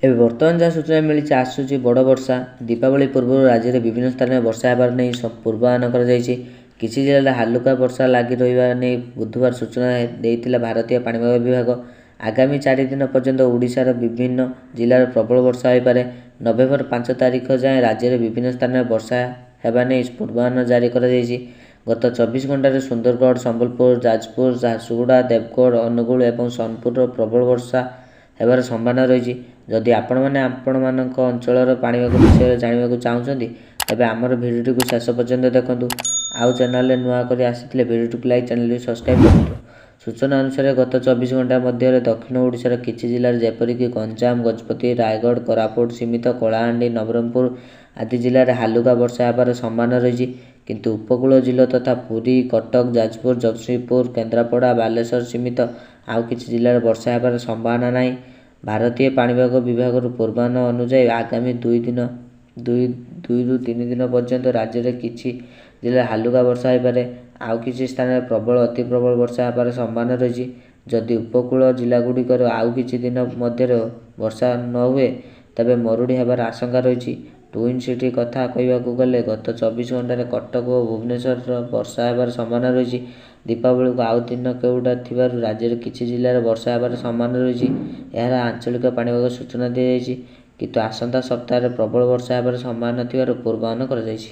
ଏବେ ବର୍ତ୍ତମାନ ଯାହା ସୂଚନା ମିଳିଛି, ଆସୁଛି ବଡ଼ ବର୍ଷା। ଦୀପାବଳି ପୂର୍ବରୁ ରାଜ୍ୟରେ ବିଭିନ୍ନ ସ୍ଥାନରେ ବର୍ଷା ହେବାର ନେଇ ପୂର୍ବାନୁମାନ କରାଯାଇଛି। କିଛି ଜିଲ୍ଲାରେ ହାଲୁକା ବର୍ଷା ଲାଗି ରହିବା ନେଇ ବୁଧବାର ସୂଚନା ଦେଇଥିଲା ଭାରତୀୟ ପାଣିପାଗ ବିଭାଗ। ଆଗାମୀ 4 ଦିନ ପର୍ଯ୍ୟନ୍ତ ଓଡ଼ିଶାର ବିଭିନ୍ନ ଜିଲ୍ଲାରେ ପ୍ରବଳ ବର୍ଷା ହୋଇପାରେ। ନଭେମ୍ବର 5 ତାରିଖ ଯାଏଁ ରାଜ୍ୟରେ ବିଭିନ୍ନ ସ୍ଥାନରେ ବର୍ଷା ହେବା ନେଇ ପୂର୍ବାନୁମାନ ଜାରି କରାଯାଇଛି। ଗତ 24 ଘଣ୍ଟାରେ ସୁନ୍ଦରଗଡ଼, ସମ୍ବଲପୁର, ଯାଜପୁର, ଝାରସୁଗୁଡ଼ା, ଦେବଗଡ଼, ଅନୁଗୁଳ ଏବଂ ସୋନପୁରର ପ୍ରବଳ ବର୍ଷା ହେବାର ସମ୍ଭାବନା ରହିଛି। ଯଦି ଆପଣମାନେ ଆପଣମାନଙ୍କ ଅଞ୍ଚଳର ପାଣିପାଗ ବିଷୟରେ ଜାଣିବାକୁ ଚାହୁଁଛନ୍ତି, ତେବେ ଆମର ଭିଡ଼ିଓଟିକୁ ଶେଷ ପର୍ଯ୍ୟନ୍ତ ଦେଖନ୍ତୁ। ଆଉ ଚ୍ୟାନେଲରେ ନୂଆ କରି ଆସିଥିଲେ ଭିଡ଼ିଓଟିକୁ ଲାଇକ୍, ଚ୍ୟାନେଲଟିକୁ ସବସ୍କ୍ରାଇବ୍ କରନ୍ତୁ। ସୂଚନା ଅନୁସାରେ ଗତ 24 ଘଣ୍ଟା ମଧ୍ୟରେ ଦକ୍ଷିଣ ଓଡ଼ିଶାର କିଛି ଜିଲ୍ଲାରେ ଯେପରିକି ଗଞ୍ଜାମ, ଗଜପତି, ରାୟଗଡ଼, କୋରାପୁଟ ସୀମିତ କଳାହାଣ୍ଡି, ନବରଙ୍ଗପୁର ଆଦି ଜିଲ୍ଲାରେ ହାଲୁକା ବର୍ଷା ହେବାର ସମ୍ଭାବନା ରହିଛି। କିନ୍ତୁ ଉପକୂଳ ଜିଲ୍ଲା ତଥା ପୁରୀ, କଟକ, ଯାଜପୁର, ଜଗତସିଂହପୁର, କେନ୍ଦ୍ରାପଡ଼ା, ବାଲେଶ୍ୱର ସୀମିତ ଆଉ କିଛି ଜିଲ୍ଲାରେ ବର୍ଷା ହେବାର ସମ୍ଭାବନା ନାହିଁ। ଭାରତୀୟ ପାଣିପାଗ ବିଭାଗର ପୂର୍ବାନୁମାନ ଅନୁଯାୟୀ ଆଗାମୀ 2 ଦିନ 2ରୁ 3 ଦିନ ପର୍ଯ୍ୟନ୍ତ ରାଜ୍ୟରେ କିଛି ଜିଲ୍ଲାରେ ହାଲୁକା ବର୍ଷା ହୋଇପାରେ। ଆଉ କିଛି ସ୍ଥାନରେ ପ୍ରବଳ ଅତି ପ୍ରବଳ ବର୍ଷା ହେବାର ସମ୍ଭାବନା ରହିଛି। ଯଦି ଉପକୂଳ ଜିଲ୍ଲାଗୁଡ଼ିକରେ ଆଉ କିଛି ଦିନ ମଧ୍ୟରେ ବର୍ଷା ନ ହୁଏ, ତେବେ ମରୁଡ଼ି ହେବାର ଆଶଙ୍କା ରହିଛି। ଟ୍ୱିନ୍ ସିଟି କଥା କହିବାକୁ ଗଲେ ଗତ 24 ଘଣ୍ଟାରେ କଟକ ଓ ଭୁବନେଶ୍ୱରର ବର୍ଷା ହେବାର ସମ୍ଭାବନା ରହିଛି। ଦୀପାବଳିକୁ ଆଉ ଦିନ କେଉଁଟା ଥିବାରୁ ରାଜ୍ୟରେ କିଛି ଜିଲ୍ଲାରେ ବର୍ଷା ହେବାର ସମ୍ଭାବନା ରହିଛି। ଏହାର ଆଞ୍ଚଳିକ ପାଣିପାଗ ସୂଚନା ଦିଆଯାଇଛି। କିନ୍ତୁ ଆସନ୍ତା ସପ୍ତାହରେ ପ୍ରବଳ ବର୍ଷା ହେବାର ସମ୍ଭାବନା ଥିବାରୁ ପୂର୍ବାନୁମାନ କରାଯାଇଛି।